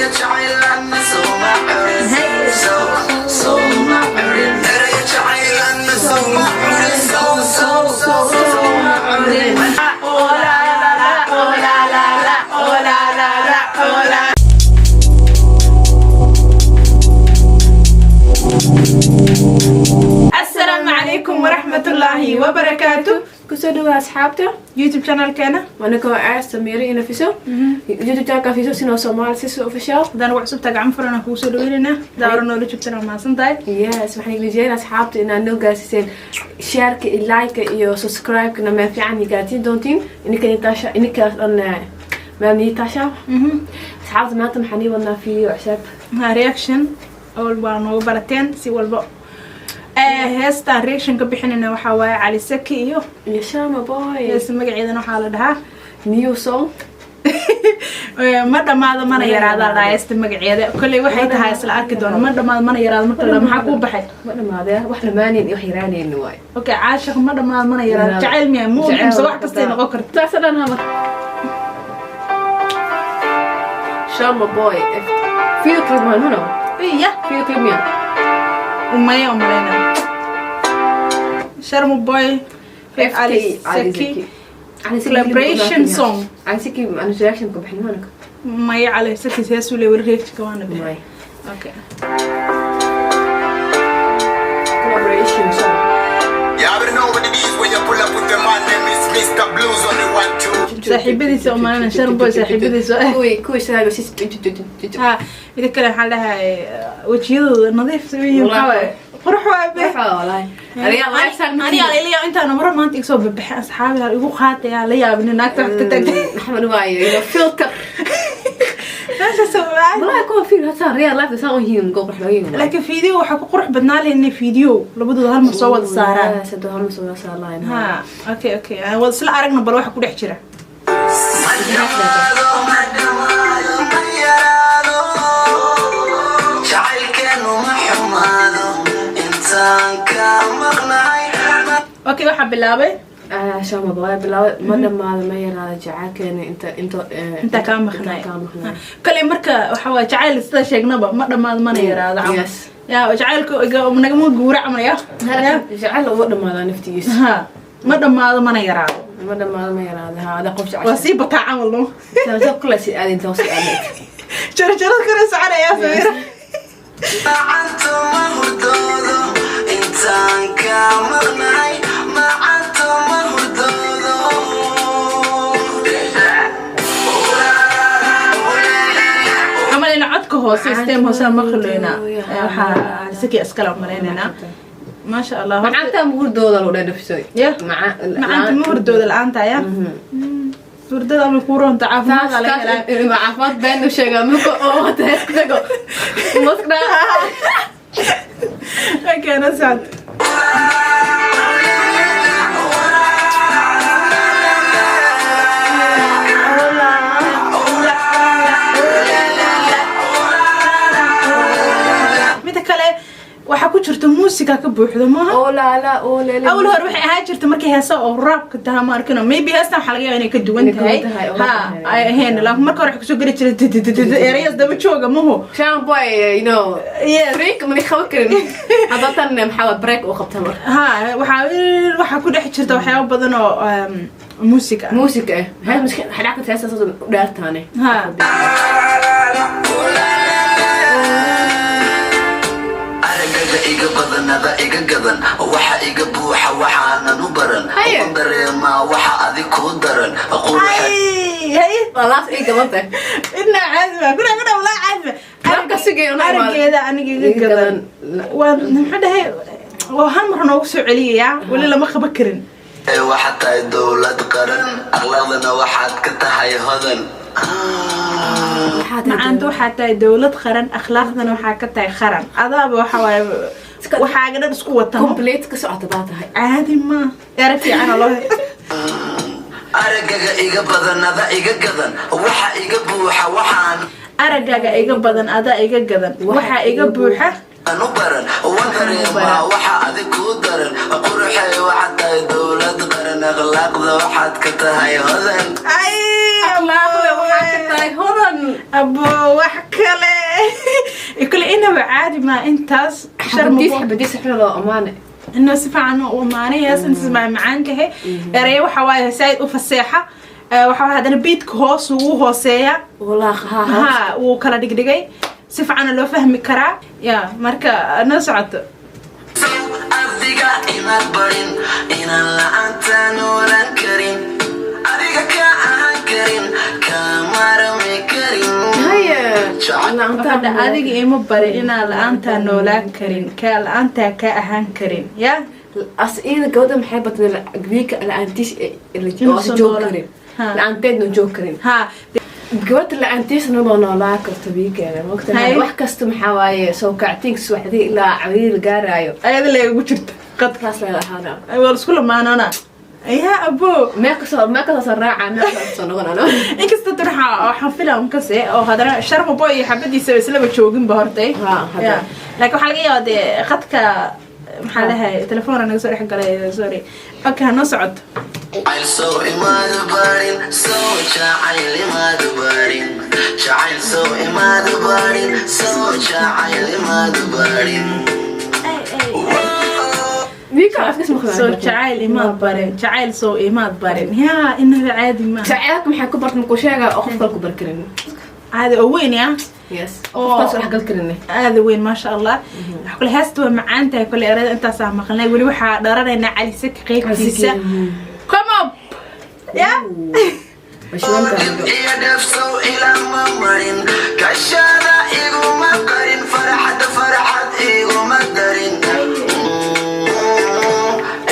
Jacaylanna soma curin, soma curin. Eraya jacaylanna soma curin, soma curin. Oh la la la, oh la la la, oh la la la, oh la. Asalaamu calaykum waraxmatullaahi wabarakaatu. Kusoo dhawaad, asxaabta. YouTube channelkeena. Anigoo ah Samira iyo Nafiso. YouTube channelka Nafiso Sino Soomaali Siso Official. Haddaan ugu cusubtaa, gacan furan kugu soo dhaweynayna. Hadaa hore noola joogtana, waa mahadsan tahay. Yes, waxaan iglijeen asxaabta inaad noo gaarsiiseen shareka iyo like iyo subscribe-kana meel fiican iyo gaarsiin doontiin. Ininka nitasha ininkaas dhan meel niitasha. Asxaabta, maanta maxaan ii wadnaa video cusub. Ha, reaction oo waa noogu barateen si walba. Heestaan reaction ka bixinayna waxaa waaye Cali Saki iyo iyo Sharma Boy. Heesta magaceedana waxaa la dhahaa New song. Ma dhamaado mana yaraada la dhahaa heesta magaceeda. Kolley waxay tahay isla arki doono. Ma dhamaado mana yaraado marka la dhaho, maxaa kuu baxay? Ma dhamaadee, wax dhamaaneen iyo wax yaraaneen waay. Okay, caashiq ma dhamaado mana yaraado. Jacayl miya mu mise wax kastay noqon karta? Taas dhan haba. Sharma Boy video clip maan huno. Iya. Video clip miya? Umaya umalayna Sharma Boy. FT. Ali Ali Saki. Zaki. Collaboration song. Ali Zaki aan reaction ka bixin maanaka. Maya, Cali Saki heesuu le weli reactionka waana bixin. May. Okay. Collaboration song. You already know what it is when you pull up with the man name is Mr. Blues on the one two. Saaxiibadiisa umalayna, Sharma Boy saaxiibadiisa. Kuwii saaga sis. Ha, mida kale waxaan dhahay wejiyadooda nadiif yihiin. Waxaa waaye qurux waay be. Aniga ilaa intaan maro maanta iga soo baxay, asxaabi igu qaataya la yaabin naagta wax ka tagtay. Maxamed waaye filter. Meeshaas waa. Wallahi kuwa fiir hataa real life saan u yihiin go qurux badan. Laakiin video waxaa ku qurux badnaa lahayd inay video labadooda hal mar soo wada saaraan. Sado hal mar soo wada saaraan. Ha, okay, aan wada isla aragna bal waxa ku dhex jira. Ma dhamaado, ma dhamaado, ma yaraado. Jacaylkeenu ma xumaado intaan ka maqnahay. Okay, waxaa bilaabay. Sharma Boy bilaabay. Ma dhamaado ma yaraado jacaylkeena inta intaa kaa maqnay. Intaa kaa maqnay. Kale marka waxa waa jacayl sida sheegnaba ma dhamaado mana yaraado camal. Yes. Ya, jacaylka nagama guura camal ya. Jacayl uma dhamaada naftigiisa. Ha, ma dhamaado mana yaraado. Ma dhamaado ma yaraado, ha, ada qof jecel. Waa sii bataa camal, no. Sabab kale si aadin taw si aadin. Jarjarad kale soconayaa, Samira. Macanto ma hurdoodo intaan ka maqnahay. Macanto ma hurdoodo. Waxaan malaynaa codka hoose, stem hoose aan maqlaynaa. Waxaa Saki iskale malaynaynaa, maasha Allah. Macanta muhurdooda loo dheer. Ya, macanta ma hurdooda la-aanta ya hurdada ama kuu roonta caafimaad laga helaa. Caafimaad been u sheegaa marka oo wata hees tago maskna. Okay, na socod. Mida kale waxaa ku jirta muusiga ka buuxdo maaha? Oo laala oo leele. Awal hore waxay ahaan jirta markay heesa oo raabka taha ma arkino. Maybe heestan waxaa laga yaabaa inay ka duwan Inay ka tahay. duwan tahay, oo Ha tahay. ay ahayn, laakiin marka hore waxay kusoo geli jiray erayas daba jooga maho. Sharma Boy, you know, Yes. break ma qaban karin hadda tan maxaa waa break oo qabta marka. Ha, waxaa ku dhex jirta waxyaabo badan oo muusig ah. Muusik eh hees miskiin xadhaaka heesa soo dheertaane. Ha. Aragaga iga badanada iga gadan, waxa iga buuxa waxaanan u baran. Haye. Uban dareemaa waxa adig kuu daran quruxa. Ay, hay. Walaas ii gabanta. Inaa caadi ma kuna kuna walaa caadi ma. Marka sigay una imaado. Arageeda aniga iga Iga gadan. gadan. Waa maxaa dhahay, waa hal mar noogu soo celiyayaa, weli lama qaban karin. Waxaad tahay dowlad qaran, akhlaaqdana waxaad ka tahay hodan. Macaanta waxaa tahay dowlad qaran, akhlaaqdana waxaa ka tahay qaran. Adaaba waxa waaye waxaaga dhan isku watan. Complete ka socota baa tahay. Caadi ma erag fiican loo Aragaga iga badanada iga gadan, waxa iga buuxa waxaan Aragaaga iga badan, adaa iga gadan, waxaa iga buuxa. u baran. Waan dareemaa waxa adig kuu daran quruxay. Waxaad tahay dowlad qaran, akhlaaqda waxaad ka tahay hodan. Ay. Akhlaaqda waxaa ka Like, hodan. Abo, wax kale kule inaba caadi maa intaas. Xabadiis xabadiis xuna loo amaane. Inuu si fiican u amaanay hees intaas maa macaan tahay. Erey waxa waaye saaid u faseexa. Waxa waaye haddana beatka hoos uu hooseeya. Wallah, ha ha. Ha, wuu kala dhigdhigay, si fiicana loo fahmi karaa. Ya, marka noo socoto. Adiga imaad barin inaan la'aanta noolaan karin, adiga ka ahaan karin, kamarami karin. Haye. Waxaa adiga ima barin inaan la-aantaa noolaan karin, kaa la-aantaa kaa ahaan karin, ya. As iyada gabadha maxay batay wiilka la-aantiis Inuusan joog noolaan. karin. Ha. La-aanteedna joog karin. Ha. Gabadha la-aantiisna ma noolaa karto wiilkeeda, mogtahay? Haye. Wax kasta maxaa waaye, soo kactiinka subaxdii ilaa cawiyada la gaaraayo. Ayada le ugu jirta qadka. Kaas la ahaana. Waa la isku lamaanana ya, abo. Meel kastoo soo raaca, meel kastoo soo noqonano. Inkasta tan waxaan filaa kase oo haddana Sharma Boy iyo xabadiisa islaba jooginba hortay. Ha, hadda. Ya. Laakiin waxaa laga yaabaa dee khadka, maxaa lehay, telefoona naga soo dhex galay, sorry. Okay, ha noo socoto. Jacayl soo imaadu barin, soo jacayl imaadu barin, jacayl soo imaadu barin, soo jacayl imaadu barin. Wiilka afkiis maqlaa. Soo jacayl imaad barin, jacayl soo imaad barin, yaa, inaba caadi maaha. Jacaylka maxay ku bartay makuu sheegaa oo qof kale ku bar karin. Caadi oo weyn ya. Yes. Oo. Qof kale soo dhexgal karin. Aada weyn, maasha Allah. Waxa kule heesta waa macaan tahay. Kule erada intaasaa maqlnay, weli waxaa dharanaynaa Cali Saki qeybtiisa. Come up ya. Dhib iyo dheefsow ilama marin, gashada iguma qarin, farxadda farxad iguma darin.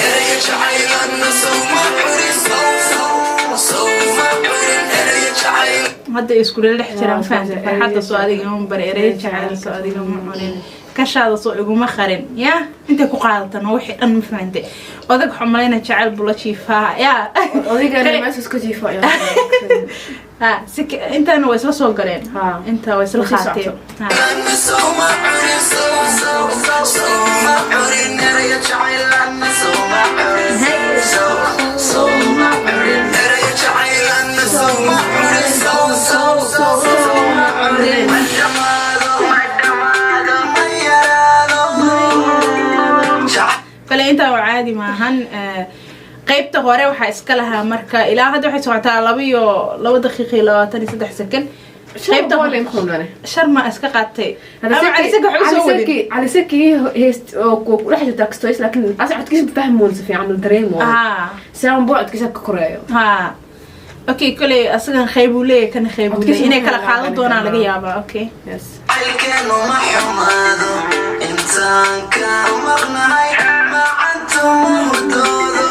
Eraya jacaylanna sowma curin, sowma curin eraya jacayl. Hadda iskula dhex jiraan, fahamta? Farxadda soo adiga ima bari, eraya jacayl soo adiga ma cunin, kashaada soo iguma qarin, ya. Intay ku qaadatan wixii dhan, ma fahantay? Odag waxaa malayna jacayl buu la jiifaa, ya. Odaygana meesha iska jiifo. Ha, si intaana waa isla soo galeen. Ha. Inta waa isla Waa sii qaateen. socoto. Ha. Sowma curin, sowma curin eraya jacaylanna, sowma curin, sowma curin eraya jacaylanna, sowma curin, sowma curin. Ma dhamaado, ma dhamaado, ma yaraado. Kale intaa waa caadi maahan. Qaybta hore waxaa iska lahaa, marka ilaa hadda waxay socotaa 2 daqiiqa iyo 23 second. Qaybta Sharma iska qaatay ama Cali Saki waxba soo wadin. Cali Saki heest oo ku dhex jirta kastoys, laakiin asa codkiisa fahmoon si fiican la dareemo. Saan buu codkiisa ka koreeyo. Ha, okay, koley asagan qayb uu leeyahay, kana qayb uu leeyahay, inay kala qaadan doonaan laga yaabaa. Okay. Yes. Jacaylkeenu ma xumaado intaan ka maqnahay, macanto ma hurdoodo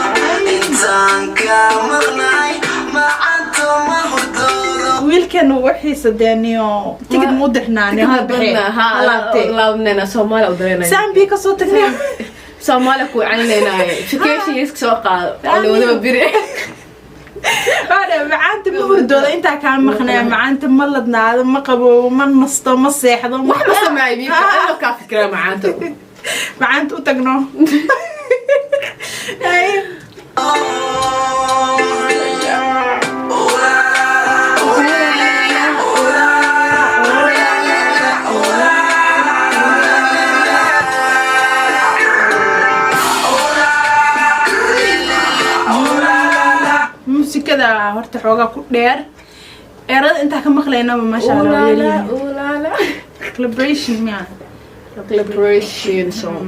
intaan ka maqnahay, macanto ma hurdoodo. Wiilkan wixiisa deeniyo tigid mu dirnaani ha bixi ha laabtee. Laabnena Soomaaliya u dareynaya. Saambii kasoo tagnay. Soomaaliya ku celinaynaay, vacation iska soo qaado oo lawadaba biri. Waadha macaanta ma hurdooda intaa kaa maqnaya, macaanta ma ladnaado, ma qaboobo, ma nasto, ma seexdo. Wax ma sameeyo wiilka, anoo kaa fikiraa macaanta. Macaanta u tagno. Ay. Muusikada horta xoogaa ku dheer, eerada intaa ka maqlaynaba, maasha Allah, waa Ulala, yaryihiin. Ulala. Collaboration miya? Collaboration song.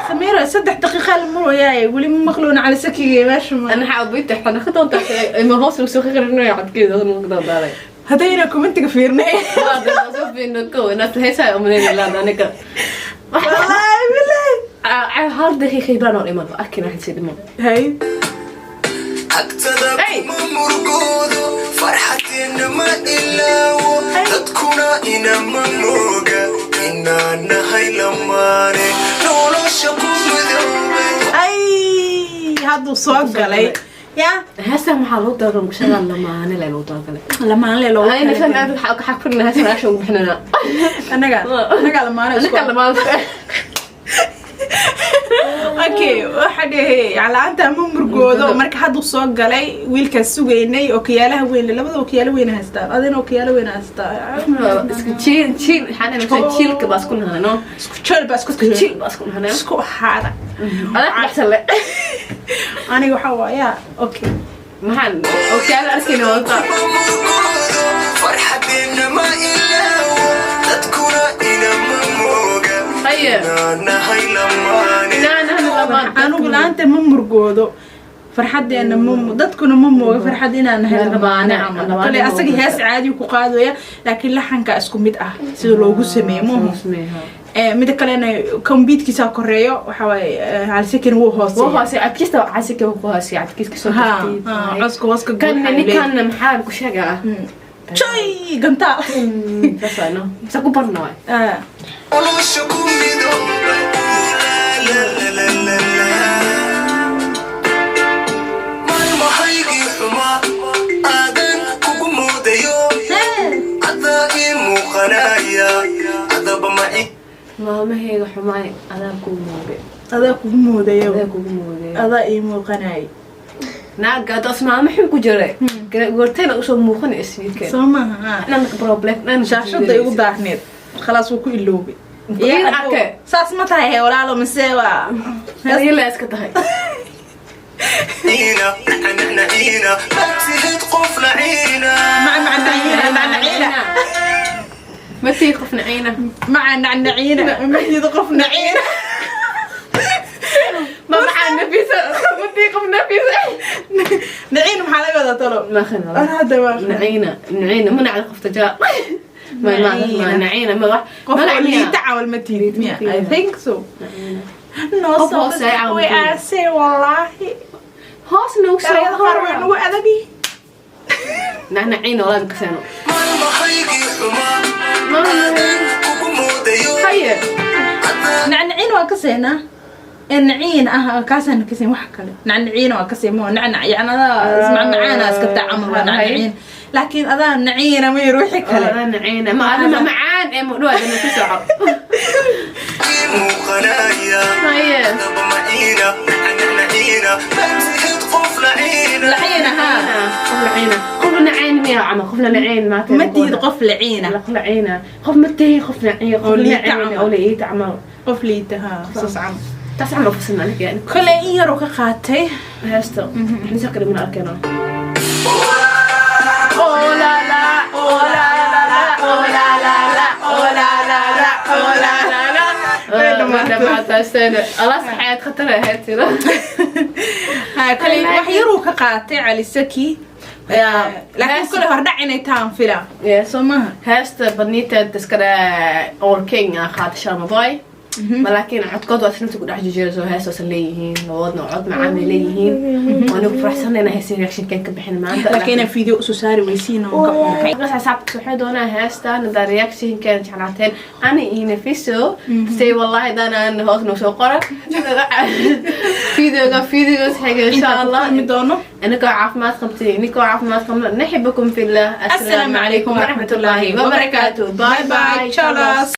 Samira, 3 daqiiqa la marooyaay, weli ma maqloona Cali Sakiga meesha ma. Ana waxaa buyta xana ka doontaa ima hoos lagu soo qarinayo codkeeda lagu doontaa. Haddayna commentiga fiirnay. Soo fiirno kow inaad heesaa umalayna laad aniga. Wallaahi bilahi. 1 daqiiqa baan oo dhiman arkina waxaan sii dhiman. Hay. Agtada kuma murugoodo, farxadeena ma ilaawo, dadkuna inama mooga inaan nahay lamaane nolosha ku midoobay. Ay, hadduu soo galay ya. Heestan maxaa loo talagalay? Bulshada lamaane le loo talagalay. Lamaanle loogu Ayna talagalay. aad waxaa ka xaqirna heestan aasha ugu bixinana. Annaga lamaane isku Anaka lamaane. Okay, waxa dhehe la-aanta ma murgoodo. Marka hadduu soo galay wiilkaas sugaynay, okiyaalaha weyn, labada okiyaalo weyn haystaan, adina okiyaalo weyn haystaa. Isku jiil jiil waxaan dhahay, jiilka baa isku nahanay, no? Isku jeel baa isku Jiil baa isku nahanay. Isku ahaada. Adaa ku baxsan le. Aniga waxaa waayaa, okay. Maxaan okiyaalo arkayna wata. Farxadeena ma ilaawo, dadkuna inama mooga. Haye. Nahay lamaane. Inaanahan lamaan. Anigu la-aanta ma murgoodo, farxadeena ma, dadkuna ma mooga farxad inaan nahay lamaane camal. Lamaane. Kale asaga hees caadi ku qaadaya, laakiin laxanka isku mid ah sida loogu sameeyo mooho. Mida kalena kombiitkiisa koreeyo, waxa waaye Cali Sakin wuu wuu hooseeya. Hoose adkiista casika ku hoose adkiiska soo Ha. tartiib. Ha, codka hoos ka kan guuxayo. Ninkan maxaa ku sheegaa? Joy gantaal. Saas waa, no, sa ku barna waay. Ah. Nolosha ku midooba. La, la, la, la, la. Maalmahaygii xumaa aadan kugu moodayo, adaa ii muuqanaya, adaba ma ii Maalmahayga xumaay adaa kugu moogay. Adaa kugu moodayo. Adaa kugu mooday. Adaa ii muuqanay. Naaga taas maalmo xun ku jiray goortayna usoo muuqanaysa wiilkeen. Soo maaha, ha. Dhanka problem dhan. Shaashada igu daarneed, khalaas, wuu ku iloobay. Iin arkay. Saas ma tahay he walaalo, mise waa Adiga iska tahay. Naciina naciina, ma tihid qof naciina. Maca naciina nacnaciina. Ma tii qof naciina. Maca nacnaciina, ma tihid qof naciina. Ma maxaa nafisa, ma tii qof nafisa. Naciin maxaa laga wadaa talo? Ma khana. Ana hadda waa naciina naciina ma nacda qofta jaa ma ma ma naciina ma wax. Qof magac oo miya? Liita camal ma tihid miya? I think so, no. Qof hooseeya camal Way ma tihid. Aasay wallaahi. Hoos noogu soo Erayada qaar way nagu adag yihiin. Naciina walaa kaseeno. Maalmahaygii xumaa aadan kugu moodayo. Haye. Nacnaciin waa ka seenaa ee naciin ah kaasaan ka seen wax kale. Nacnaciin waa ka seen, moo nacnac yani adaa ismacmacaana iska taa camal waa nacnaciin, laakiin adaa naciina ma yir wixii kale. Adaa naciina ma adima macaan ee mudhowaadana ku soco. Ii muuqanaya. Haye. Adaba maciina naciina, ma tihid qof naciina. Laciina, haa. Qof naciina, qof naciin miya camal, qofna naciin ma Ma tihid qof laciina. Qof naciina, qof ma tihi qof naciin, qof Oo liita naciin camal. Oo liita camal. Qof liita, haa, saas camal. Taas camal fasilna aniga yani. Koley in yaruu ka qaatay. Heesta nisa kale mana arkayno. Oh la la, oh la la la, oh la la la, oh la la la, oh la la la. Way dhamaatay. Dhamaatay alaas xayaad khatar ahayd tiro. Ha, koley wax yaruu ka qaatay Cali Saki, laakiin koley hordhac inay tahan fila. Yes. Soo maaha? Heesta badniinteed iska or king ah qaata Sharma Boy, laakiin codkood waa isnta ku dhex jirjira, soo heestoosan leeyihiin labadoodna cod macaan bay leeyihiin. Waanu ku faraxsanayna heestii reactionkan ka bixin maanta. Laakiin inaa video usoo saari weysiin oo ka xunay. Bas asxaabta waxay doonaa heestan hadaa reactionkan jeclaateen ani iyo Nafiso say wallahi danaan hoos noo soo qora videoga videoga xiga insha intaan ku Allah kulmi doono. Inikoo caafimaad qabtay, inikoo caafimaad qabno, naxibukum fillah. Assalaamu calaykum waraxmatullaahi wabarakaatu. Bye bye, chalas.